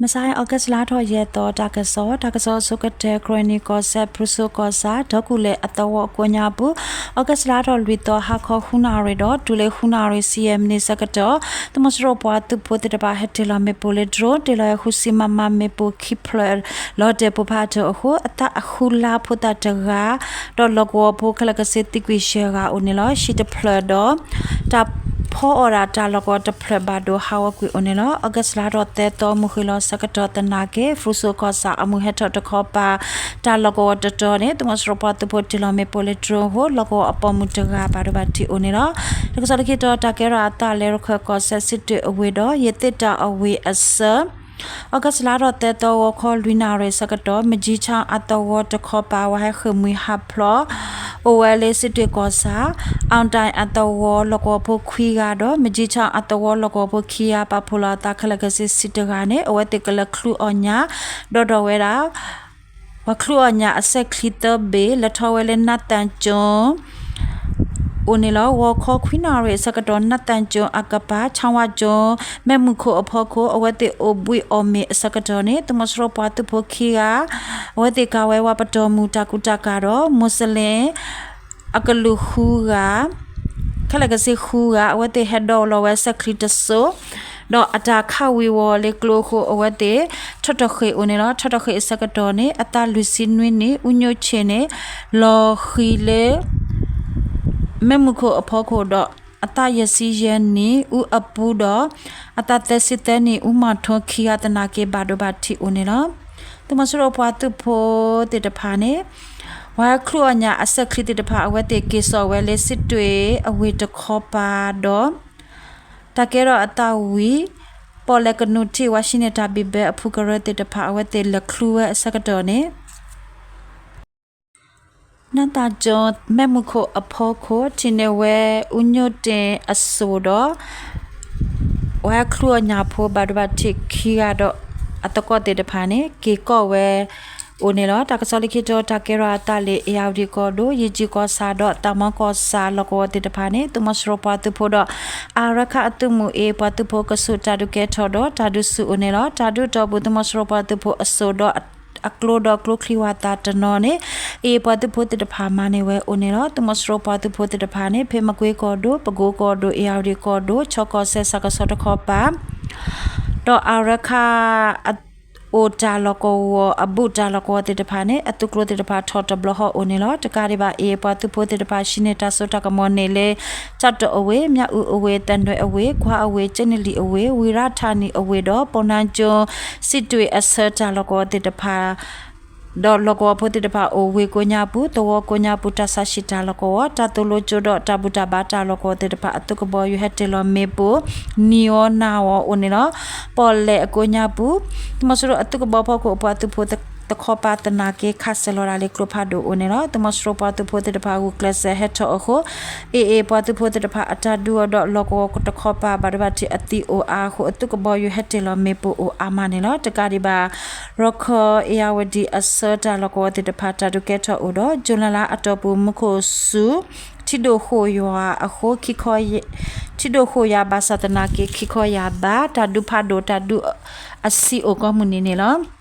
မဆါ August လါထီၣ်ယဲၢ်သီ တၢ်ကစီၣ်, တၢ်ကစီၣ်အဆိကတၢၢ် ကရ့ၣ်နံၣ်ကီၢ်စဲၣ် ဖရူစိကီၢ်ဆၣ် ဒီးကူၣ်လဲၢ်အသဝီကိးညါပူၤ August လါထီၣ်လွံၢ်သီ ဟါခီဃုနၣ်ရံၣ်ဒီး တုၤလၢဃုနၣ်ရံၣ်ဆံယဲၢ်မံးနံးဆၢကတီၢ် သုးမီၤစိရိၤပှၤသုးဖိသ့ၣ်တဖၣ် ဟဲတ့ၢ်လီၤမ့ၣ်ပိၢ်လၢ drone တ့ၢ်လီၤဝဲဃုဆံ မမ မ့ၣ်ပိၢ်ခံဖျၢၣ် လီၤတဲာ်ပိၢ်ဖးအထၢၣ်အဃိ အသးအဃုလါဖိသၣ်တဂၤ ဒီးလီၢ်ကဝီၤဖိခဲလၢာ်ခဲဆ့သံကွံာ်ယဲၢ်ဂၤအိၣ်န့ၣ်လီၤ. ဟံၣ်တဖျၢၣ်ဒီး တၢ်ဖီအီၣ်ဒၣ်တၢ်လီၢ်ကဝီၤတဖျၢၣ်ဘၣ်ဒိဟးဂီၤကွံာ်အိၣ်န့ၣ်လီၤ. August လါထီၣ်သၢသီ မုၢ်ဃ့ၢ်လီၤဆၢကတီၢ်သနာ်က့ ဖရူစိကီၢ်ဆၣ်အမုၢ်ဟဲထီၣ်တခီပၤ တၢ်လီၢ်ကဝီၤတတီၤန့ၣ် သုးမီၤစိရိၤပှၤသုးဖိတ့ၢ်လီၤမ့ၣ်ပိၢ်လၢ drone အဃိ လီၢ်ကဝီၤအပိာ်မုၣ်တဂၤဘၣ်ဒိဘၣ်ထံးအိၣ်န့ၣ်လီၤ. တၢ်ကစီၣ်လၢခံတီၤ တၢ်ကဲထီၣ်အသးလၢ ရခၢၣ်ကီၢ်စဲၣ် စစ်တွေအဝ့ၢ်ဒီး ရသေ့တောင်အဝ့ၢ်အဆၢ August လါထီၣ်သၢသီ ဂီၤခီလွံၢ်နၣ်ရံၣ်ဆၢကတီၢ် မၠံးချောင်းအသဝီတခီပၤ ဝဲဟဲဃ့ၢ်မှံဟးဖျိး အိၣ်ဝဲလၢ စစ်တွေကီၢ်ဆၣ် အောင်တိုင်အသဝီလီၢ်ကဝီၤဖိခွံဂၤဒီး မၠံးချောင်းအသဝီလီၢ်ကဝီၤဖိခံဂၤ ပာ်ဖှိၣ်လီၤအသးခဲလၢာ်ခဲဆ့ဆံတဂၤန့ၣ် အဝဲသ့ၣ်ကလဲၤချုးအီၣ်ညၣ် ဒီးဒိးဝဲဒၣ် ပှၤချုးအီၣ်ညၣ်အစဲးချံသၢဘ့ၣ် လဲၤထီၣ်ဝဲလၢ နၢ်သၣ်ကၠိ အိၣ်န့ၣ်လီၤ. ဂီၤခီခွံနၣ်ရံၣ်အဆၢကတီၢ် နၢ်သၣ်ကၠိအကပၤ ဆၣ်ဝါကၠိ မဲၢ်မုၢ်ခိၣ်အဖီခိၣ် အဝဲသ့ၣ်အိၣ်ဘှံးအီၣ်မ့ၤအဆၢကတီၢ်န့ၣ် သုးမီၤစိရိၤပှၤသုးဖိခံဂၤ အဝဲသ့ၣ်ကၤဝဲဝဲပတီၢ်မုၢ်တၢ်ကူတၢ်ကၤဒီး မူးစလ့ၣ် အကလုာ်ဃုဂၤ ခဲလၢာ်ခဲဆ့ဃုဂၤ အဝဲသ့ၣ်ဟဲဒိးလီၤဝဲစဲးချံတစိၢ် ဒီးအတၢ်ခးဝံၤဝီၤလၢကျိအဃိ အဝဲသ့ၣ် ထီၣ်ထီၣ်ဃ့ၢ်အိၣ်န့ၣ်လီၤ. ထီၣ်ထီၣ်ဃ့ၢ်အဆၢကတီၢ်န့ၣ် အသးလွံၢ်ဆံနွံနံၣ် ဦးညိုချစ်န့ၣ် လီၤဃံၤလၢ မဲၢ်မုၢ်ခိၣ်အဖီခိၣ်ဒီး အသးယဲၢ်ဆံယဲၢ်နံၣ် ဦးအပူဒီး အသးသၢဆံသၢနံၣ် ဦးမောင်ထွန်း ခံဂၤသနာ်က့ဘၣ်ဒိဘၣ်ထံးအိၣ်န့ၣ်လီၤ. သုးမီၤစိရိၤပှၤသုးဖိသ့ၣ်တဖၣ်န့ၣ် ပှၤချုးအီၣ်ညၣ်အစဲးချံသ့ၣ်တဖၣ် အဝဲသ့ၣ်က့ၤစိာ်ဝဲလၢ စစ်တွေအဝ့ၢ်တခီပၤဒီး တၢ်ကဲထီၣ်အသးဝံၤ ပီၣ်လဲၣ်ကနူးထံးဝါၡံန့ၣ် တၢ်ဘံၣ်ဘဲအဖုကရၢသ့ၣ်တဖၣ် အဝဲသ့ၣ်လဲၤချုးဝဲအဆၢကတီၢ်န့ၣ် နၢ်သၣ်ကၠိ မဲၢ်မုၢ်ခိၣ်အဖီခိၣ် ထံၣ်န့ၢ်ဝဲ ဦးညိုတင် အစိၣ်ဒီး ပှၤချုးအီၣ်ညၣ်ဖိဘၣ်ဒိဘၣ်ထံးခံဂၤဒီး အသကိးသ့ၣ်တဖၣ်န့ၣ် က့ၤကိးဝဲအိၣ်န့ၣ်လီၤ. တၢ်ကစီၣ်လၢခံတီၤ တၢ်ကဲထီၣ်အသးလၢ အ့ၣ်ယၣ်ဝတံၣ်ကီၢ်ဒိၣ် ယ့ၣ်ကၠံၣ်ကီၢ်ဆၣ်ဒီး သးမီကီၢ်ဆၣ်လီၢ်ကဝီၤသ့ၣ်တဖၣ်န့ၣ် သုးမီၤစိရိၤပှၤသုးဖိဒီး အါရခၣ်အသုးမုၢ်အ့ၣ် ပှၤသုးဖိကဆူးတၢ်ဒုးကဲထီၣ်ဒီး တၢ်ဒုးဆူၣ်အိၣ်န့ၣ်လီၤ. တၢ်ဒုးအတီၢ်ပူၤ သုးမီၤစိရိၤပှၤသုးဖိအစိၣ်ဒီး အကျိဒီးကျိချံဝၣ်သၣ်တနီၤန့ၣ် အ့ၣ်ပှၤသုးဖိသ့ၣ်တဖၣ်မၤန့ၢ်ဝဲအိၣ်န့ၣ်လီၤ. သုးမီၤစိရိၤပှၤသုးဖိသ့ၣ်တဖၣ်န့ၣ် ဖဲမကွ့ကီၢ်ဒိၣ် ပကိကီၢ်ဒိၣ် အ့ၣ်ယၣ်ဝတံၣ်ကီၢ်ဒိၣ် ချီကီၢ်စဲၣ် စၢ်ကဆီတခီပၤ ဒီးအါရခၣ် အိၣ်တၢ်လီၢ်ကဝီၤ အဘူးတၢ်လီၢ်ကဝီၤသ့ၣ်တဖၣ်န့ၣ် အသုးကျိၤသ့ၣ်တဖၣ်ထီၣ်တဘျီဃီအိၣ်န့ၣ်လီၤ. တကးဒံးဘၣ် အ့ၣ်ပှၤသုးဖိသ့ၣ်တဖၣ် ဟံးန့ၢ်တၢ်စိတၢ်ကမီၤန့ၣ်လၢ ကၠီၣ်တိၣ်အဝ့ၢ် မၠၣ်အူအဝ့ၢ် သၣ်နွဲၣ်အဝ့ၢ် ကွါအဝ့ၢ် ကၠ့နလံၣ်အဝ့ၢ် ဝံရၣ်ထၣ်နံၣ်အဝ့ၢ်ဒီး ပိၢ်နါကၠိ စစ်တွေအဆၢတၢ်လီၢ်ကဝီၤသ့ၣ်တဖၣ် ဒီးလီၢ်ကဝီၤဖိသ့ၣ်တဖၣ်အိၣ်ဝ့ၢ်ကိးညါပူၤ သဝီကိးညါပူၤ တၢ်ဆါဟံၣ်တၢ်လီၢ်ကဝီၤ တၢ်သိၣ်လိကၠိဒီးတၢ်ဘူၣ်တၢ်ဘါတၢ်လီၢ်ကဝီၤသ့ၣ်တဖၣ် အသုးကဘီယူၤဟဲတ့ၢ်လီၤမ့ၣ်ပိၢ် နံၤအီၤနၤအီၤအိၣ်န့ၣ်လီၤ. ပီၣ်လဲၣ်အကိးညါပူၤ သုးမီၤစိရိၤအသုးကဘီဖီခိၣ်အပှၤသုးဖိတခီပၤသနာ်က့ ခးစဲၤလီၤဒၣ်လၢကျိဖးဒိၣ်အိၣ်န့ၣ်လီၤ. သုးမီၤစိရိၤပှၤသုးဖိသ့ၣ်တဖၣ် ဂုာ်ကျဲးစၢးဟဲထီၣ်အဃိ အ့ၣ်အ့ၣ်ပှၤသုးဖိသ့ၣ်တဖၣ်အတၢ်ဒုးအီၤဒီး လီၢ်ကဝီၤတခီပၤဘၣ်ဒိဘၣ်ထံးအသံအိၣ်အါအဃိ အသုးကဘီယူၤဟဲတ့ၢ်လီၤမ့ၣ်ပိၢ်အိၣ်အါမးန့ၣ်လီၤ. တကးဒံးဘၣ် ရခၢၣ် အ့ၣ်ယၣ်ဝတံၣ်အဆၢတၢ်လီၢ်ကဝီၤသ့ၣ်တဖၣ် တၢ်ဒုးကဲထီၣ်အိၣ်ဒီး ကၠူၤလဲလါအတီၢ်ပူၤ မူခိၣ်စူၤ ထံဒိၣ်ဃိၣ်ယွၤအဃိ ထံဒိၣ်ဃိၣ်ယွၤဘၣ်ဆၣ်သနာ်က့ ခံခီယၢ်ဘး တၢ်ဒုးဖးဒိၣ် တၢ်ဒုးအဆံးအိၣ်ကိးမုၢ်နံၤန့ၣ်လီၤ.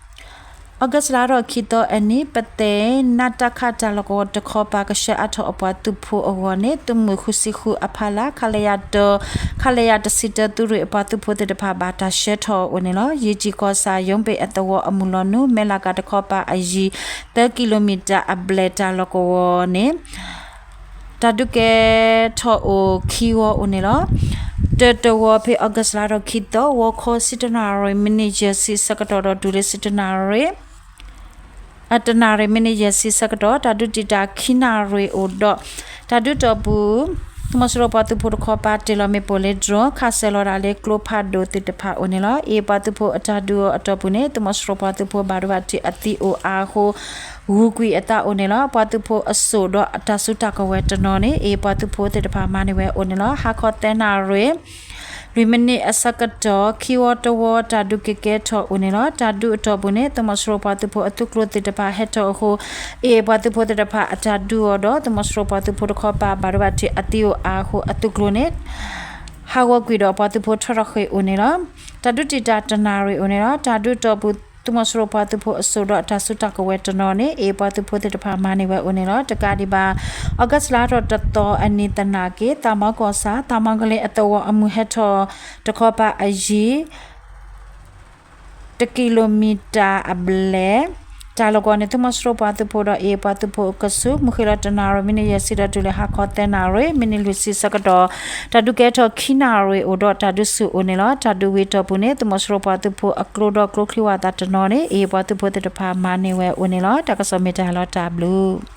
အီကူးစ်လါထီၣ်ခံသီအနံၤ ပသဲး နးတၢ်ခးတၢ်လီၢ်ကဝီၤတခီပၤ ကဆှၢအါထီၣ်အပှၤသုးဖိအဂီၢ်န့ၣ် သုးမုၢ်ဃုဆံဃုအဖီလာ် ခလရ တၢ ခလရ တဆံတၢ သုးရ့ၣ်အပှၤသုးဖိသ့ၣ်တဖၣ် ဘၣ်တၢ်ဆှၢထီၣ်အိၣ်န့ၣ်လီၤ. ယ့ၣ်ကၠံၣ်ကီၢ်ဆၣ် ယိပ့ၣ်အသဝီအမုၢ်လီၤနုာ် မဲၢ်လးကၤတခီပၤအယံၤ သၢကံလိမံၤတၢ်အဘျဲၣ်တၢ်လီၢ်ကဝီၤန့ၣ် တၢ်ဒုးကဲထီၣ်အိၣ်ခံဝီအိၣ်န့ၣ်လီၤ. တၢတဝီဖဲအီကူးစ်လါထီၣ်ခံသီ ဂီၤခီဆံတနၣ်ရံၣ် မံးနံးယဲၢ်ဆံဆၢကတီၢ်ဒီးတုၤလၢဆံတနၣ်ရံၣ် အတနၣ်ရံၣ် မံးနံးယဲၢ်ဆံဆၢကတီၢ် တၢ်ဒုးတံာ်တာ်ခံနၣ်ရံၣ်အိၣ်ဒီး တၢ်ဒုးတီၢ်ပူၤ သုးမီၤစိရိၤပှၤသုးဖိတခီပၤတ့ၢ်လီၤမ့ၣ်ပိၢ်လၢ drone ခးစဲၤလီၤဒၣ်လၢကျိဖးဒိၣ်သ့ၣ်တဖၣ်အိၣ်န့ၣ်လီၤ. အ့ၣ်ပှၤသုးဖိအတၢ်ဒုးအီၤအတီၢ်ပူၤန့ၣ် သုးမီၤစိရိၤပှၤသုးဖိဘၣ်ဒိဘၣ်ထံးအသံအိၣ်အါအဃိ ဂုာ်ကွံာ်အသးအိၣ်န့ၣ်လီၤ. ပှၤသုးဖိအစိၣ်ဒီးတၢ်စုတၢ်ကဝဲၤတနီၤန့ၣ် အ့ၣ်ပှၤသုးဖိသ့ၣ်တဖၣ်မၤန့ၢ်ဝဲအိၣ်န့ၣ်လီၤ. ဟါခီသၢနၣ်ရံၣ် လွံၢ်မံးနံးအဆၢကတီၢ် ခံဝီတဝီတၢ်ဒုးကကဲထီၣ်အိၣ်န့ၣ်လီၤ. တၢ်ဒုးအတီၢ်ပူၤန့ၣ် သုးမီၤစိရိၤပှၤသုးဖိအသုးကျိၤသ့ၣ်တဖၣ်ဟဲထီၣ်အဃိ အ့ၣ်ပှၤသုးဖိသ့ၣ်တဖၣ်အတၢ်ဒုးအီၤဒီး သုးမီၤစိရိၤပှၤသုးဖိတခီပၤဘၣ်ဒိဘၣ်ထံးအသံအိၣ်အါအဃိ အသုးကျိၤန့ၣ် ဟးဂီၤကွံာ်ဒီးပှၤသုးဖိထီၣ်ထီၣ်ဃ့ၢ်အိၣ်န့ၣ်လီၤ. တၢ်ဒုးတံာ်တာ်တနၣ်ရံၣ်အိၣ်န့ၣ်လီၤ. တၢ်ဒုးတီၢ်ပူၤ သုးမီၤစိရိၤပှၤသုးဖိအစိၣ်ဒီးတၢ်စုတၢ်ကဝဲၤတနီၤန့ၣ် အ့ၣ်ပှၤသုးဖိသ့ၣ်တဖၣ်မၤန့ၢ်ဝဲအိၣ်န့ၣ်လီၤ. တကးဒံးဘၣ် August လါထီၣ်တသီအနံၤသနာ်က့ သးမီကီၢ်ဆၣ် သးမီကလဲၤအသဝီအမုၢ်ဟဲထီၣ်တခီပၤအယံၤ တကံလိမံတၢ်အဘျဲၣ် တၢ်လီၢ်ကဝီၤန့ၣ် သုးမီၤစိရိၤပှၤသုးဖိဒီးအ့ၣ်ပှၤသုးဖိအကဆူး မုၢ်ဃ့ၢ်လီၤတနၣ်ရံၣ် မံးနံးယဲၢ်ဆံဒီးတုၤလၢဟါခီသၢနၣ်ရံၣ် မံးနံးလွံၢ်ဆံဆၢကတီၢ် တၢ်ဒုးကဲထီၣ်ခံနၣ်ရံၣ်အိၣ်ဒီးတၢ်ဒုးဆူၣ်အိၣ်န့ၣ်လီၤ. တၢ်ဒုးဝံၤတီၢ်ပူၤန့ၣ် သုးမီၤစိရိၤပှၤသုးဖိအကျိဒီးကျိချံဝၣ်သၣ်တနီၤန့ၣ် အ့ၣ်ပှၤသုးဖိသ့ၣ်တဖၣ်မၤန့ၢ်ဝဲအိၣ်န့ၣ်လီၤ. တၢ်ကစီၣ်မ့ၢ်တၢ်လီၤတၢ်ဘျုး